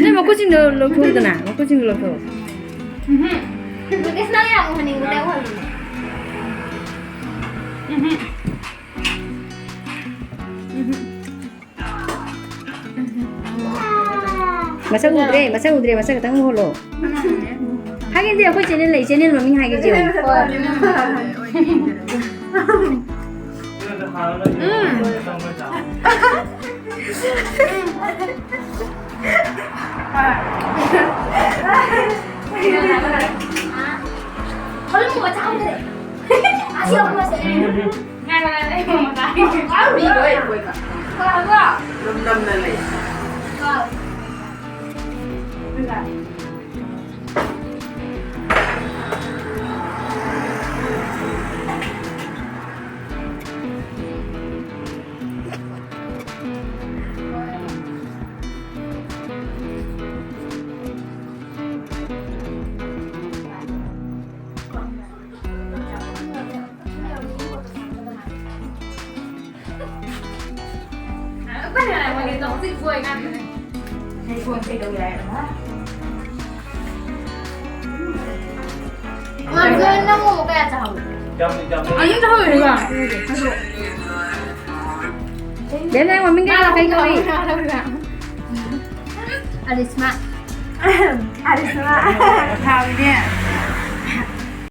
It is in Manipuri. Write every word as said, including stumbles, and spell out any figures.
ꯅꯣꯏ ꯃꯈꯨꯠꯁꯤꯡꯗꯣ ꯂꯧꯊꯣꯛꯎꯗꯅ, ꯃꯈꯨꯠꯁꯤꯡꯗꯣ ꯂꯧꯊꯣꯛꯑꯣ꯫ ꯎꯝꯍꯨꯝ꯫ ꯃꯨꯀꯦꯁꯅ ꯌꯥꯝ ꯎꯍꯟꯅꯤꯡꯕꯗ ꯎꯍꯜꯂꯨꯅꯦ꯫ ꯎꯝꯍꯨꯝ꯫ ꯎꯝꯍꯨꯝ꯫ ꯃꯁꯛ ꯎꯗ꯭ꯔꯦ, ꯃꯁꯛ ꯎꯗ꯭ꯔꯦ, ꯃꯁꯛ ꯈꯛꯇꯪ ꯎꯍꯜꯂꯣ꯫ ꯍꯥꯏꯒꯦꯗꯤ ꯑꯩꯈꯣꯏ ꯆꯦꯅꯦꯜ ꯂꯩ, ꯆꯦꯅꯦꯜ ꯃꯃꯤꯡ ꯍꯥꯏꯒꯦ ꯆꯦ꯫ ꯎꯝ꯫ ꯂꯨꯝ ꯅꯝꯅ ꯂꯩ꯫ ꯉꯥꯡꯖ ꯅꯪ ꯃꯣꯃꯣ ꯀꯌꯥ ꯆꯥꯍꯧꯏ? ꯌꯥꯝꯗꯤ ꯌꯥꯝꯗꯤ꯫ ꯑꯅꯤ ꯆꯥꯍꯧꯏ ꯍꯥꯏꯕ꯫ ꯕꯦꯝ, ꯅꯪ ꯃꯃꯤꯡ ꯀꯩ ꯀꯧꯏ? ꯑꯔꯤꯁꯃꯥ꯫ ꯑꯔꯤꯁꯃꯥ꯫ ꯍꯥꯎꯏꯅꯦ꯫